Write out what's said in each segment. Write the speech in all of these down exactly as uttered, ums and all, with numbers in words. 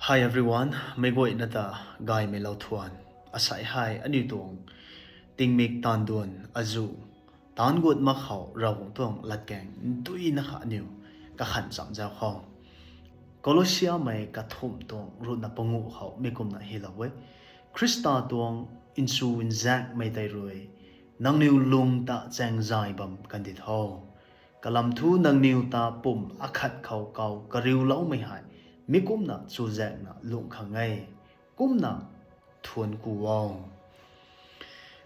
Hi everyone, meic guayna ta gaymei lou thuan. Asei hei aniu tuang tingmik taanv duan azuh taanc gut mak khou Ravguangc tuang latkaeng nduina kha aniw kakhan cham zau khou. Kolosiamei kathumh tuang ruhna panguh khou mi kumna hylou e. Khrista tuang nchu nzaengmei tei rui nangniw lung ta chaeng zay bam kandi tho. Kalam thu nangniw ta pum akhat khou kau kariuloumei hei mi kumna chuzaenghna lungh khang e. Kumna thuanc ku o.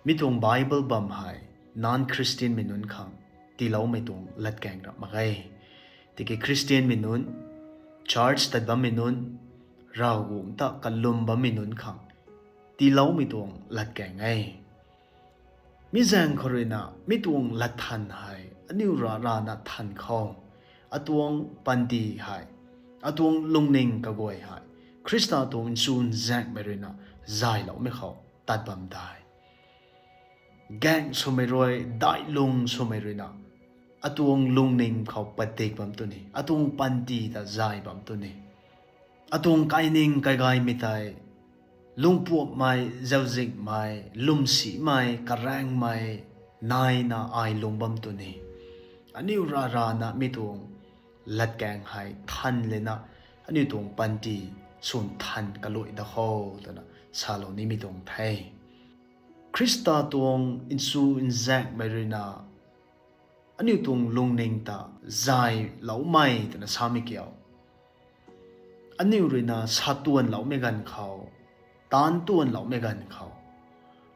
Mi tuang Bible bam hei non-Christianmei nunc khang tiiloumei tuang latkaeng rap mak e. Tiki Christianmei nunc, church tat bammei nunc, Ravguangc ta kalum bammei nunc khang tiiloumei tuang latkaeng e. Mi zaeng khou ruina mi tuang latthan hei aniw ra rana than khou, atuang panty hei, atuang lungning kaguay hei Khrista tuang nchu nzaengmei ruina zayloumei khou tat bam dai. Gaeng swmei rui, daihlung swmei ruina atuang lungning khou padik bam tw ni, atuang panty ta zay bam tw ni. Atuang kaining kaigaymei tei lungpuamhmei, zauzingmei, lwmsimei, karaengmei naina ai lung bam tw ni. Aniw ra rana mi tuang latkaeng hei than lena aniu tuang panty swn than kalui da kho twna salou nimei tuang the. Khrista tuang nchu nzaengmei ruina aniu tuang lungning ta zayloumei twna samei kiu. Aniw ruina sa tuanloumei ganv khou, taanc tuanloumei ganv khou,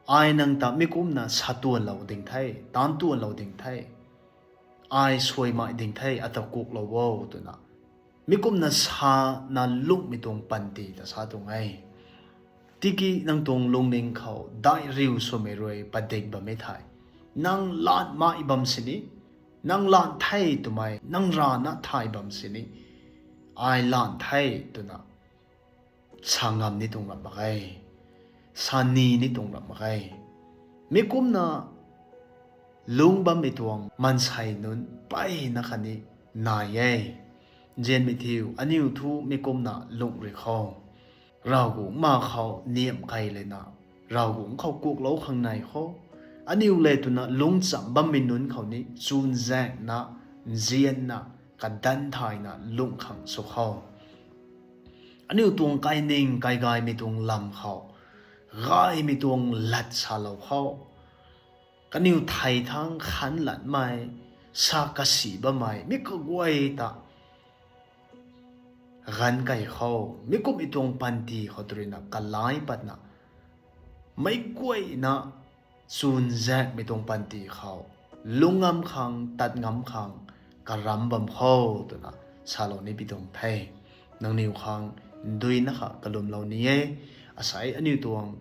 ai nang ta mi kumna sa tuanlou ding the, taanc tuanlou ding the, ai suaimei ding the, ata kuklou o twna mi kumna sana lunghmei tuang panty ta sa tuang e. Tiki nang tuang lungning khou daihriu swmei rui padik bammei thei, nang laanhmei bam sini, nang laanh the twmei nang rana thay bam sini, ai laanh the twna sa ngam ni tuang rap mak e, sa ni ni tuang rap mak e. Mi kumna lung bammei tuang maansei nunc mpeyna khatni nai e. Nzianmei thiu, aniw thu mi kumna lungh rui khou, Ravguangc ma khou niamh key lena, Ravguangc khou kuklou khang nai khou, aniw le twna lungcham bammei nunc khou ni chunzaenghna, nzianna, kadanc thayna lungh khang sw khou, aniw tuang kaining kaigaymei tuang lam khou, gaymei tuang lat salou khou, kaniw thei thangc khan lanmei, sa kasi bammei mi kaguay ta ganv key khou, mi kumhmei tuang panty khou tw ruina kalai patna, meic guayna chunzaenghmei tuang panty khou lung ngam khang, tat ngam khang karam bam kho twna salou ni pi tuang the. Nangniw khang nduina kha kalwmlou ni e. Asei aniw tuang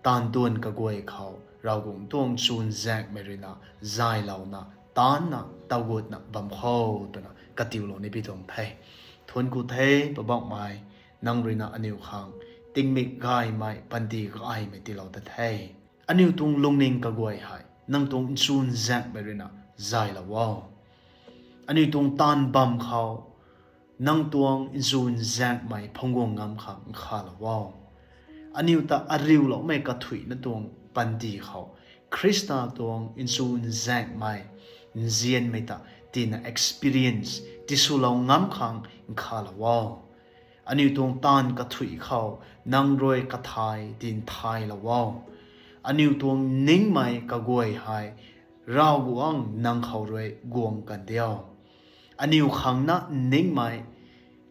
taanv tuan kaguay khou Ravguangc tuang chunzaenghmei ruina zaylouna, taancna, tagutna bam kho twna katiulou ni pi tuang the. Thuanc ku the, Poubauhmei, nang ruina aniw khang tingmik gaymei, panty gaymei tiilou ta the. Aniw tuang lungning kaguay hei nang tuang nchunzaenghmei ruina zaylou o. Aniu tuang taanv bam khou nang tuang nchunzaenghmei phungc guang ngam khang nkhavlou o. Aniu ta ariuloumei kathuicna tuang panty khou Khrista tuang nchunzaenghmei nzianmei ta tina experience tiswlou ngam khang nkhavlou o. Aniu tuang taanv kathuic khou nang rui kathai tinthaylou o. Aniu tuang ningmei kaguay hei Ravguangc nang khou rui guang kan diu. Aniu khang na ningmei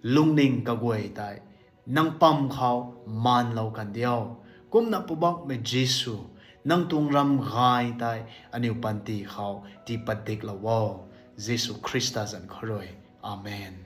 lungning kaguay tei nang pam khou maanlou kan diu. Kumna Poubauhmei Jisu, nang tuang ram gay tei aniu panty khou tii padiklou o. Jisu Khrista zanc khou rui. Amen.